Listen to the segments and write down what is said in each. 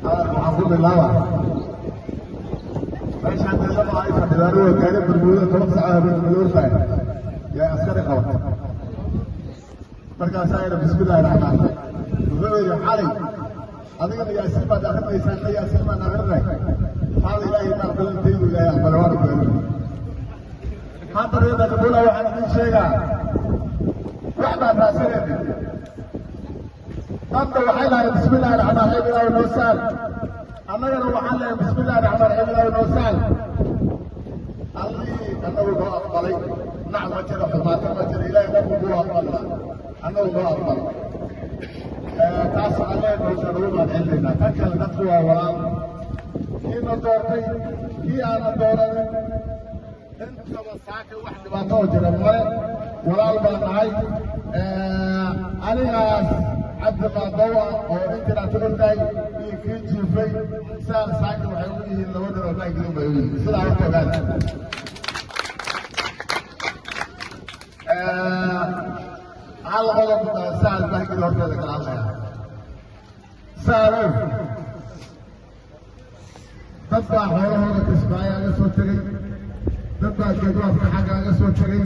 Hadalka waxaan ku bilaaba meeshaan lama ay fadhidaan oo gaari Bermuuda 10 saac habeen madoortahay yaa askari qabatay. Markaasaa yidhi, "Bismillahi raxmaan." Wuxuu yidhi, "Xalay adigana Yaasiin baad akrinaysaa, na Yaasiin baan akrinay. Xaal Ilaahay ma aqbalin, taydu Ilaahay aqbalay, waana ku helin." Hadda reer Dhaqabula waxaan idiin sheegaa, wax baan raadsanayna. Dadka waxay lahayn, "Bismillahi raxmaan raxiim, Ilaahu noo sahal." Annagana waxaan leeyahay, "Bismillahi raxmaan raxiim, Ilaahu noo sahal." Allihii annagu noo aqbalay, nac ma jiro, xumaato ma jiro. Ilaahay qofku buu aqbalaa, annagu noo aqbalay. Taas alle noosa nagu mahadcelinaynaa. Tan kale, dadku waa walaal, kiina doortay, kii aanan dooranin intaba. Saaka wax dhibaato oo jira male, walaal baan nahay. Anigaas Cabdi Maadow ah oo intinaa ku ordaay iyo kii jiifay sidaas, saaka waxay u yihiin laba nin oo baangidin bay u yihiin. Sidaa horta ogaada. Hal qodob Sahal Baangid horteeda kala hadlaya. Sahalow, dad baa xoolahooda Kismaayo aga soo tegey, dad baa Geedwaafka xagga aga soo tegey,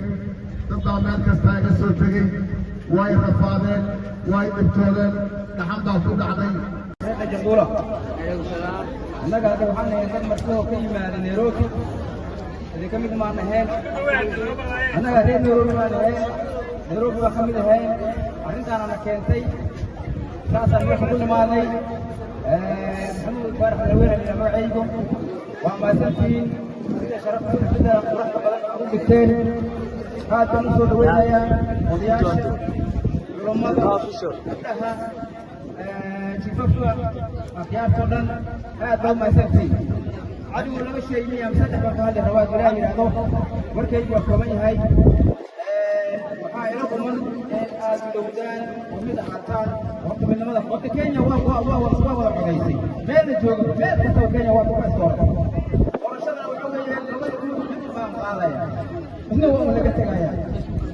dad baa meel kasta aga soo tegey. Way rafaadeen, way dhibtoodeen, dhaxan baa ku dhacday. Reer Jaquula, annaga hadda waxaan nahay dad marti oo ka yimaada Nairobi. Idinka mid maan ahayn annaga, reer Nairobi baan ahayn, Nairobi baa ka mid ahayn. Arrintaanana keentay, saasaan meesha ku nimaaday. Maxamuud Faarax Madaxweyne la magacaygo. Waa mahadsantihiin sida sharafta, sida quruxda badan u dhigteen. Aad baan u soo dhaweynayaa odayaasha, culummada, gabdhaha, jifafka, akhyaartoo dhan. Aad baa u mahadsantihiin. Adigu laba shay miya ama saddex baan ka hadli rabaa, Ilaah yidhaahdo. Warkaygu waa kooban yahay. Waxaa ila quman in aad dhowdaan oo mid ahaataan. Horta midnimada, horta Kenya waa wada codaysay. Meel la joogo, meel kastaba Kenya waa ku isdooratay. Doorashadana waxa weeyaan labada guud mid baan qaadaya, midna waa un laga tegaya.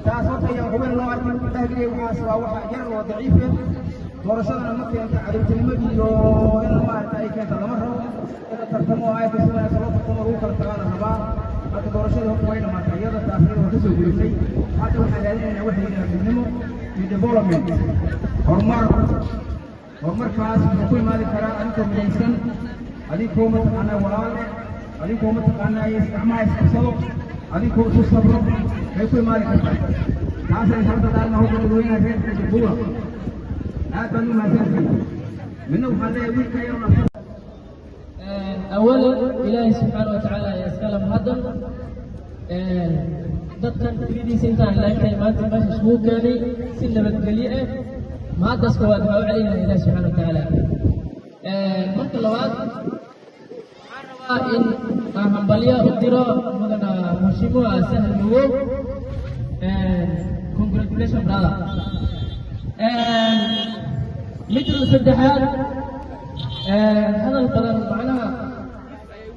Taas horta ayaan hubin loo arkin dhahgeliya. Waxaas waa waxa yar oo daciife. Doorashadana ma keenta cadowtinimo iyo in maaragta ay keenta lama rabo. In la tartamo oo ay si wanaagsan loo tartamo, lagu kala tagaa la rabaa. Marka doorashadii horta way dhamaatay iyada, taas iyada waa kasoo gurisay. Hadda waxaan raadinaynaa waxa yidhaha midnimo iyo development, horumar. Horumarkaas wuxuu ku imaadi karaa adinkoo midaysan, adinkoo mataqaanaa walaal eh, adinkoo mataqaanaa gacmaha isqabsado, adinkoo isu sabro bay ku imaadi kartaa. Taasay hadda daarna hawsha dadweynaha reer Jabuura. Aad baan u mahadsantihiin. Midna waxaan leeyahay wiilka yaroo أولا إلهي سبحانه وتعالى يسأل mahadda. Dadkan tiradiisa intaan laagtahay maanta meesha isugu keenay si nabadgelyo ah, mahaddaas koowaad waxaa u celinaya Ilahi subxaana watacaala. Marka labaad, waxaan rabaa in aan hambalyo u diro mudana Mheshimiwa Sahal Magow. Congratulation, brother. Midda saddexaad, hadal badan macnaha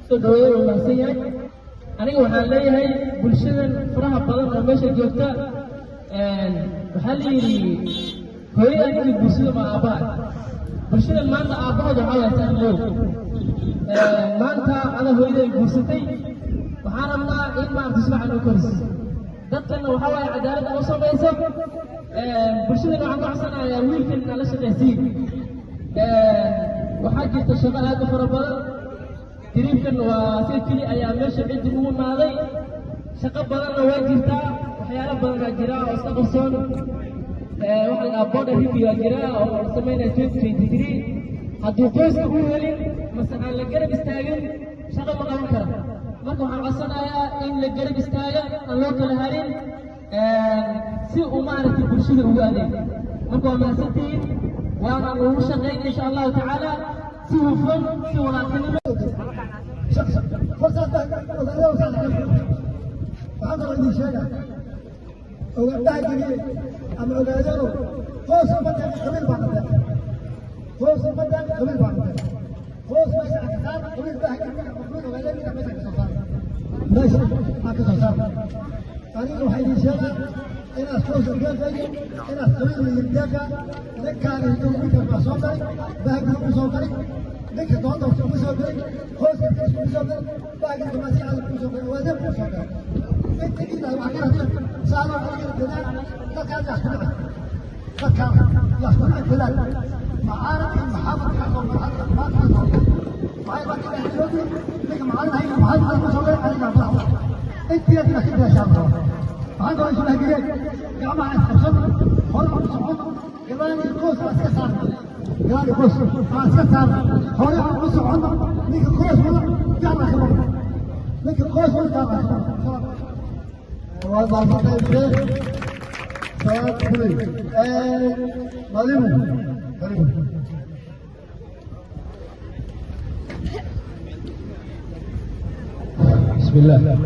soo dhaweeyay, waa mahadsan yahay. Aniga waxaan leeyahay bulshadan faraha badan oo meesha joogta, waxaa la yidhi hooyada ninka guursada ma aabbaha. Bulshadan maanta aabbahood waxaa waaya Sahlow. Maanta ada hooyada guursatay, waxaan rabnaa in maaragta si fiican u koris. Dadkanna waxaa waaye cadaalad u samayso. Bulshadana waxaan ka codsanayaa wiilkan inaan la shaqaysiin. Waxaa jirta shaqo aad u fara badan. Trip-kan waa si keli ayaa meesha ciddi ugu imaaday. Shaqo badanna waa jirtaa, waxyaalo badanaa jira oo iska qarsoon. Waxa la dhahaa border review aa jira oo la sameynaya 2023. Hadduu qoyska u helin mase aan la garab istaagin, shaqo ma qaban kara. Marka waxaan codsanayaa in la garab istaaga, aan loo kala harin, si uu maaragtay bulshada ugu adeego. Marka waa mahadsantihiin, waana lagu shaqayn insha Allahu tacaala si hufan, si walaaltinimo. Waxaan kaloo idin sheega, ogaadhaha ama ogaadano, qoys ummadda qabiil baa noqday, qoys ummadda qabiil baa noqday. Qoys meesha ka saar, qabiil baa qabiil ogaadeen meesha ka soo saar, meesha ha ka soo saar. Aniga waxaa idin sheegaa inaas qoys deeqayo, inaas qabiil idin deeqa. Ninkaan idin wiilkan baa soo galay. Baagir ku soo galay, ninka doonta ku soo galay, qoyska ku soo galay, baagirka masiixada ku soo galay, waadeen ku soo galay. Intigiina wax ka saalo dadaal, dadkaas yaa isku dhicin, dadkaan yaa isku dhicin. Dadaal macaarid iyo maxaafad ka soo galay maanta ka soo galay. Maxay baa ka Nairobi ninka macallin hayga maxay ku soo galay aniga madax intii aad ka dadaashaa rabaa. Waxaan kaloo isu dhahgiyey gacmaha isqabsan, hore u socon, gadaal iyo qoys aan iska saarno, gadaal iyo qoys aan iska saarno, hore aan u soconno. Ninka qoys wada gaar aan ka marno, ninka qoys wada gaar aan ka marno. Waa mahadsantahay Mire Salaad Kuley. Malimu, karibu. بسم الله.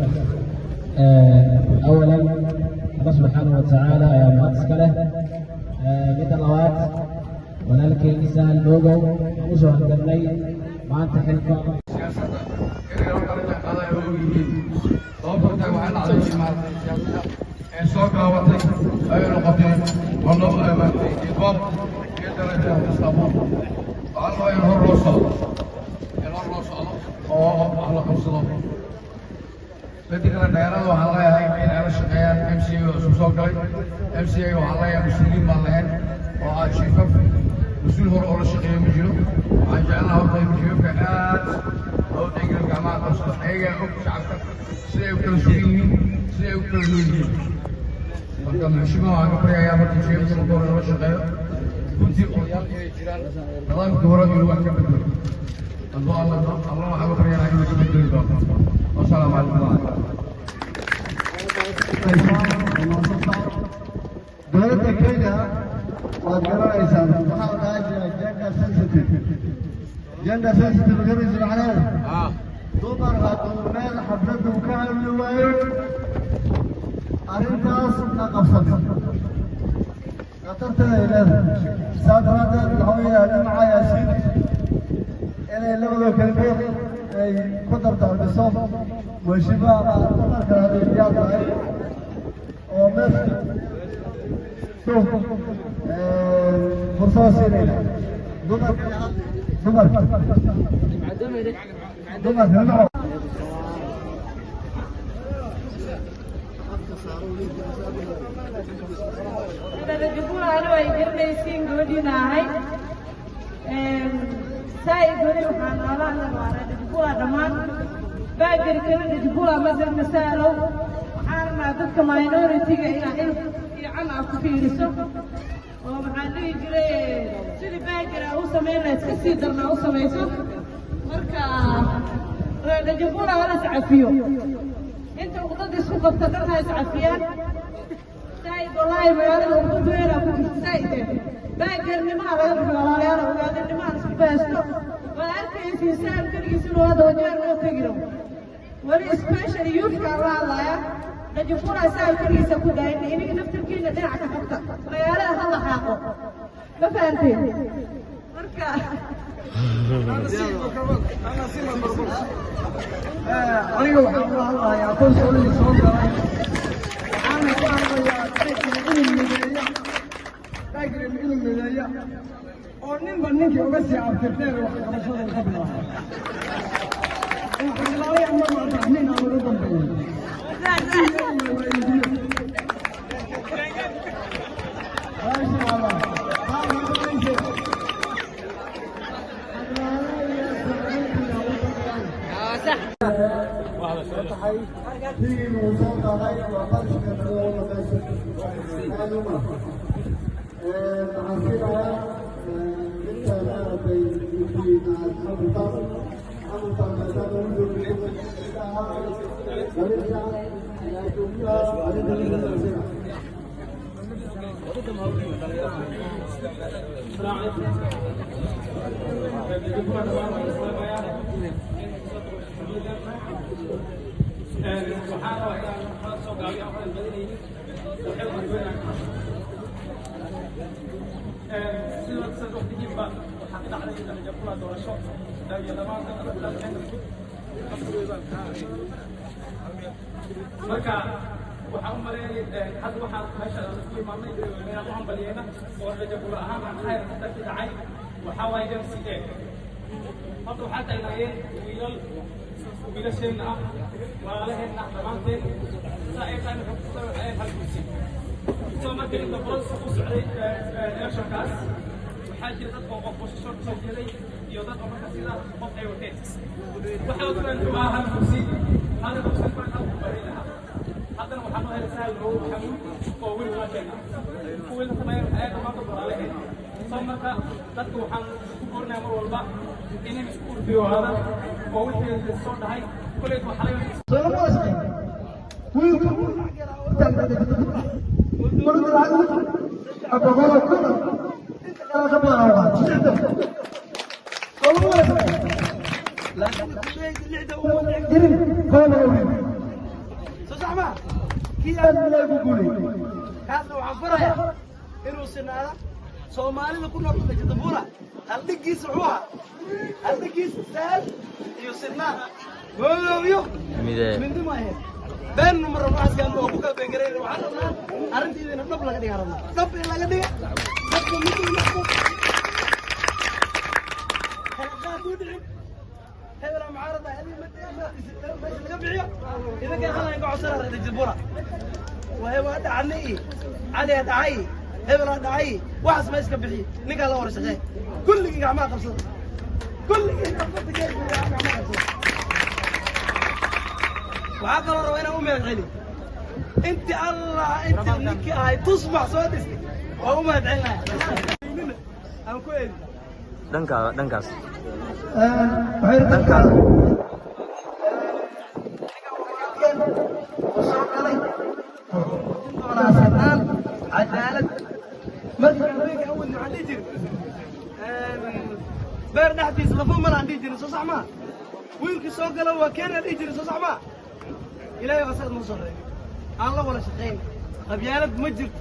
أولا الله سبحانه وتعالى ayaa mahad iska leh. Midda labaad, walaalkay Sahal Moogow aan usoo halgamnay maanta xilka siyaasadda inay loo kala jeclaadaay oo og yihiin. Sababtoo tahay waxay dhacday maaragtay siyaasadda ee soo gaabatay ayay noqotay oo noo maaragtay ilbaab iyo daraja istaanbul. Waxaa la rabaa in hor loo socdo, in hor loo socdo oo wax la qabsado. Midda kale, dhalinyarada waxaan leeyahay in ay la shaqeeyaan MCA oo isku soo galay. MCA waxaan leeyahay mas-uuliyiin baan lahayn oo ah chiefaf, mas-uul hore oo la shaqeeyo ma jiro. Waxaan jecelnaha horta in chiefafka aad loo tixgeliyo, gacmaha qabsado, ayagaa og shacabka siday u kala sugan yihiin, siday u kala nool yihiin. Marka muxshimaha waxaan ka baryayaa marka chiefafka marka hore lala shaqeeyo, runtii odayaal inay jiraan, nidaamkii hore inuu wax ka bedelo. Hadduu Alla Allah waxaan ka baryaynaa inuu ka bedeli doono. Wasalaamu calaykum. Dowladda Kenya waad garanaysaan, waxaa la dhahaa jira gender sensitive. Gender sensitive garanaysa macnaheeda? Dumar hadduu meel xafladdu ka hadli waayo, arrintaas la qabsanin, khatarteeda ay leedahay. Saa daraaddeed waxaa weeye dhinaca Yaasiin inay labada kelmood ay ku dardarmiso weshiba ama dumarka hadday diyaar tahay oo meesha fursada siinayna dumarka, dumarka, dumarka nimco. Jubula anigu ay garanaysiin, gabadhiina ahay saa weli waxaan noola hadla Jubula dhammaan baagari kale Jubula masalka saalow. Waxaan rabnaa dadka minority-ga inaa il fiican aa ku fiiriso oo maxaan dhihi jiray sidii baagari aa u samayn lahayd iska sii darnaa u samayso. Marka Jubula hala iscafiyo, inta uqdada isku qabta dhan ha iscafiyaan. Saaid wallaahi magaalada uqdad weynaa ku jirta saaid baagarnimaha laga bixi, walaalayaal, ogaadanimaha isku beesto. Waa arkaysiin saal keligiis inuu hadda Wajeer loo tegi rabo weli, specially youthka la hadlaya. Dhajufura saal keligiisa ku daayin, iniga naftirkiina dhinaca ka qabta, magaalada ha la xaaqo, ma fahanteen? Marka aniga waxaan ula hadlayaa konsolidii soo galay, waxaana ku hadlayaa inuu mideeya baagrim, inuu mideeya oo ninba ninkii uga sii abtirteen wax qabashada ka bilaabay oo xaqlaalay annagu Cabdiraxmiin aan ugu dambeeyey. Maasha Allah. Tii uu soo qaaday waa qarashka maaluma. Waxaan siinayaa inta maaragtay intii xamutaan xamutaan maadaama uu joogay garinta arrinta. Waxaan rabaa inaan soo gaabiyo, aan hadal badanaynin. Waxay gudbinayaan sida sida waqtigiiba waxaa ka dhacday Dhalinyarada doorasho iyo dhammaan dadka. Marka waxaan u maleeyay hadda waxaa meesha aan isku imaanay inaan u hambaliyeyna oo rajabula ahaan aan khayr ka dhacay. Waxaa waaye MCA. Horta waxaa taagnaayeen wiilal, wiilasheenna ah, walaalaheenna ah dhammaanteen. Saa ay tahay, waxay ku waxay hal kursi. So marka inta process ku socday electionkaas, waxaa jira dad oo opposition kasoo jeeday iyo dad oo marka sida qof ay wateen. Waxaa ogtaan wuxuu ahaa hal kursi, hal kursi marka hal qof baa lahaa. Haddana waxaa noo helay Sahal Madow Maxamuud oo wiil walaasheen ah. Kuwii la sameeyay waxay dhammaantood walaalaheen. So marka dadka waxaan ku boorinayaa mar walba inay isku urfiyoaadaan oo wixii soo dhahay koleyt waxaa laga Soo lama wada shaqeyn. Wiilka marka lacag 100,000 inta kale ka badan waa soo lama wada shaqeyn. Laakiin lixda uma jirin koona wiil soo sax maa kii aad ilaahay ku guulay. Kaasna waxaan farayaa inuu sinaada Soomaalida ku nool Jadabura. Haldhigiisa wuxuu ahaa haldhigiisa sahal iyo sinaan mooyo mindi ma ahayn. Been ma rabno, waxaas oo ku kala beengareyn. Waxaan rabnaa arrintiidina dhab laga dhiga, rabnaa dhab in laga dhiga, dadka mid uu noqdo, kala qaad u dhicin, hebela mucaarada hadii meesha laga bixiyo. Idinkan halan ka codsana reer Jadabura waay, waa dhacnay iyo Cali aa dhacay, hebel aa dhacay, waxaas ma iska bixiy. Ninkaa la wara shaqee, kulligii gacmaha qabsada, kulligii afarta gees gacmaha qabsada. Waxaa kaloo rabaa inaan u mahad celiyo inti Allah inti ninkii ahay tusbax soo dhistay, waa u mahad celinaya aan ku eedi. Dhanka dhankaas. Waxay dadkaas soo galay doonaa sinaan, cadaalad. Markii habeenka awal waxaan dhihi jiray beer dhexdiisa lafo malaan dhihi jirin, soo sax maa? Wiilkii soo gala waa keenaa dhihi jirin, soo sax maa? Ilaahay baa saad noo soo reebay. Aan la wada shaqayn, qabyaalad ma jirto,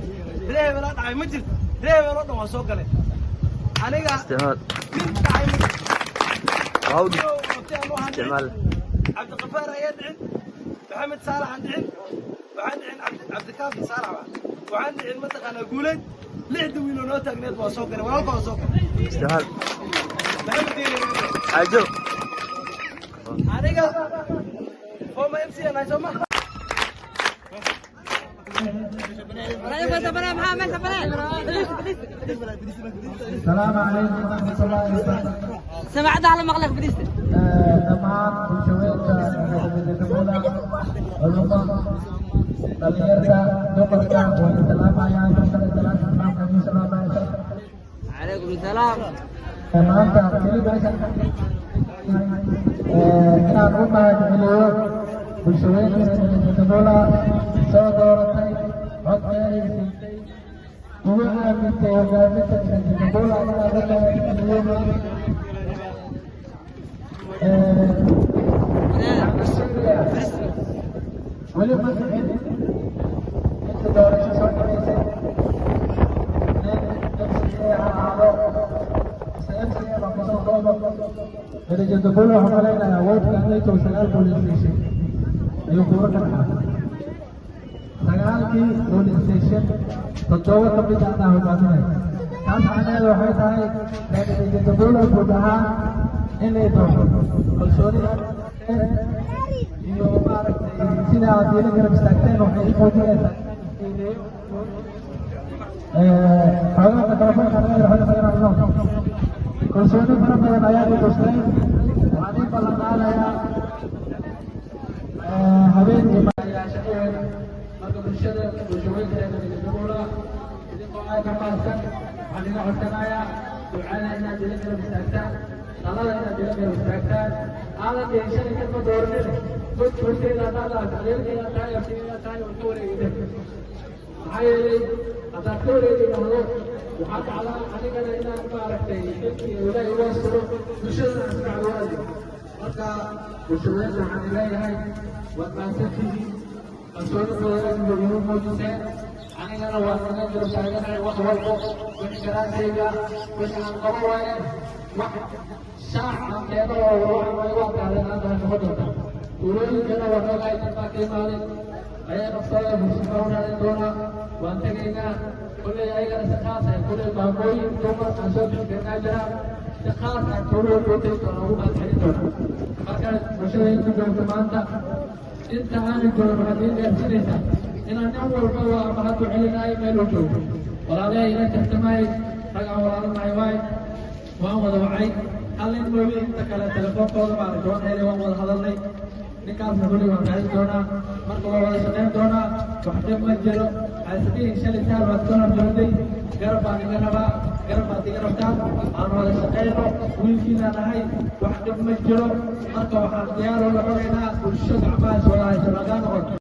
ree hebelaa dhacay ma jirto, ree hebel oo dhan waa soo galeen. Aniga Isticmaal. nin dhacay ma jirto. Hawdi. Isticmaal. Cabdiqafaar ayaa dhicin, Maxamed Saalax aan dhicin, waxaan dhicin Cabdikaafi Saalax, waxaan dhicin mataqaanaa Guuleed. Lixda wiil oo noo taagneed waa soo galay, walaalka waa soo galay. Isticmaal. Maxamed Diini. Xaajo. Aniga former MC nahay, soo ma? السلام عليكم ورحمة الله وبركاته. سمعت على مغلق بريست. Dhammaan bulshaweynta reer culummo, dhalinyarta, dumarka, waan salaamayaa. Kale salaam islaamka ku salaamaya. عليكم السلام. Maanta keli meeshan inaan u mahadceliyo bulshaweynta reer soo dooratay, codkeeday siisay, ugu aamintay hogaaminta Jadabula, inaan u mahadceliyo. Weli ma dhicin inta doorasho soo dhaweysay nin MCA ha ahaado mise MCA baa kusoo koobo. Jadabula waxaan malaynayaa wardka Nato sagaal police station ayuu kuura ka dhaxaa. Sagaalkii police station toddoba ka mid ah anaa hogaaminaya. Taas macnaheedu waxay tahay reer Jadabula guud ahaan inay doonto kalsoonida iyo maaragtay sida aad ila garab istaagteen. Waxay ii muujinaysaa xoogaa mikrofoonka laga yar xoogaa kalsooni fara badan ayaa i tusteen. Waxaan ii ballan qaadayaa habeenkii ayaa shaqadeena. Marka bulshada, bulshaweynta reer Jadabula, idinkoo aad u mahadsan, waxaan iga codsanayaa ducada inaad ila garab istaagtaan, talada inaad ila garab istaagtaan. Aadan dhihin shalay kadma dooranin god horteeda haddaad ahto, adeerkaydaa tahay, abtigaydaa tahay, waan ka wareegay. Maxaa yeelay haddaad ka wareegi dhahdo, waxaa dhacdaa anigana inaan maaragtay xilkii ilaahay uga suro, bulshadana aan si fiican uga adeego. Marka bulshaweynta waxaan leeyahay waad mahadsantihiin, kalsooni badan igu muujiseen, anigana waan ina garab taaganahay wax walbo wixii garaankayga. Wixii aan qabo waayeen, wax shaac aan keeno oo waxaan waa igu adkaadeen, hadda way noqon doontaa. Tuulooyinkana waan ogahay dad baa ka imaaday ayaa naftooda fursado u raadin doonaa. Waan tegaynaa. Kulley ayagana si khaas ah, kulley maamooyin dumar aan soo bixi jira, si khaas ah tuulo walba u tegi doona, ugu mahadcelin doona. Marka bulshada inta joogto maanta, inta aanay joogin, waxaad ii gaarsiinaysaa inaan nin walba waa mahad u celinayo meel uu joogo. Walaalahay ila tartamay, rag aan walaalanahay waay, waan wada wacay. Hal nin mooye, inta kale telefoonkooda maaragtay waan helay, waan wada hadalnay. Ninkaasna kulli waan raadin doonaa. Marka waa wada shaqayn doonaa, wax dhib ma jiro. Xaasadihi shalay saar baad ka hor joogtay. Garab baan iga rabaa, garab baad iga rabtaan, aan wada shaqayno. Wiilkiina nahay, wax dhib ma jiro. Marka waxaan diyaar u noqonaynaa bulsho gacmaha is wada hayso lagaa noqoto.